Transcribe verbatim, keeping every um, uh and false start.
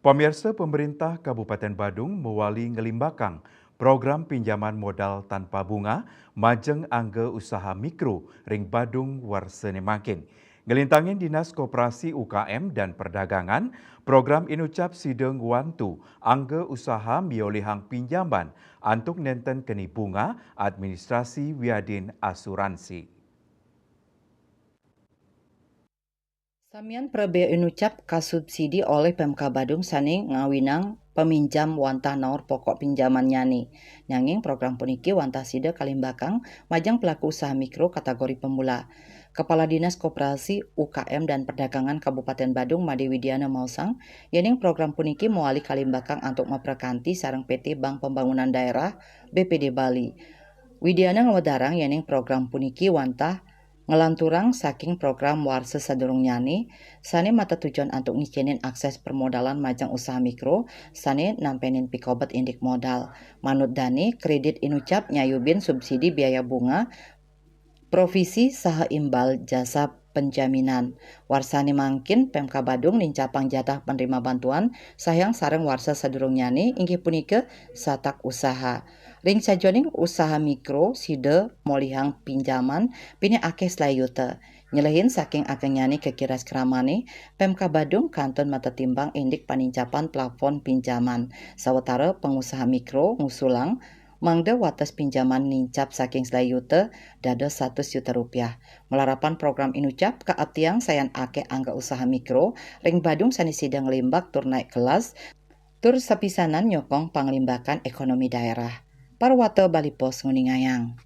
Pamirsa, pemerintah Kabupaten Badung mawali nglimbakang program pinjaman modal tanpa bunga majeng angga usaha mikro ring Badung warsa mangkin. Nglintangin Dinas Koperasi, U K M, dan Perdagangan, program inucap sida ngwantu angga usaha miolihang pinjaman antuk nenten keni bunga administrasi wiadin asuransi. Samian prabéa inucap kasubsidi olih Pemkab Badung sané ngawinang paminjam wantah naur pokok pinjamannyane. Nanging program puniki wantah sida kalimbakang majeng pelaku usaha mikro kategori pemula. Kepala Dinas Koperasi, U K M, dan Perdagangan Kabupaten Badung, Made Widiana, maosang, yéning program puniki mawali kalimbakang antuk maprekanti sareng P T Bank Pembangunan Daerah, B P D, Bali. Widiana ngwedarang yéning program puniki wantah nglanturang saking program warsa sadurungnyane, sané matetujon antuk ngicenin akses permodalan majeng usaha mikro, sané nampenin pikobet indik modal. Manut dane, kredit inucap nyayubin subsidi biaya bunga, provisi saha imbal jasa penjaminan. Warsane mangkin, Pemkab Badung nincapang jatah penerima bantuan sahyang sareng warsa sadurungnyane, inggih punika satak usaha. Ring sajoning usaha mikro, sida molihang pinjaman pinih akeh selae yuta. Nyelehin saking agengnyane kekiras kramane, Pemkab Badung kantun matetimbang indik panincapan plafon pinjaman, sawatara pengusaha mikro ngusulang mangda wates pinjaman nincap saking selae yuta dados satus yuta rupiah. Malarapan program inucap kaaptiang sayan akeh angga usaha mikro ring Badung sane sida nglimbak tur naik kelas, tur sapisanan nyokong panglimbakan ekonomi daerah. Parwata Bali Post nguningayang.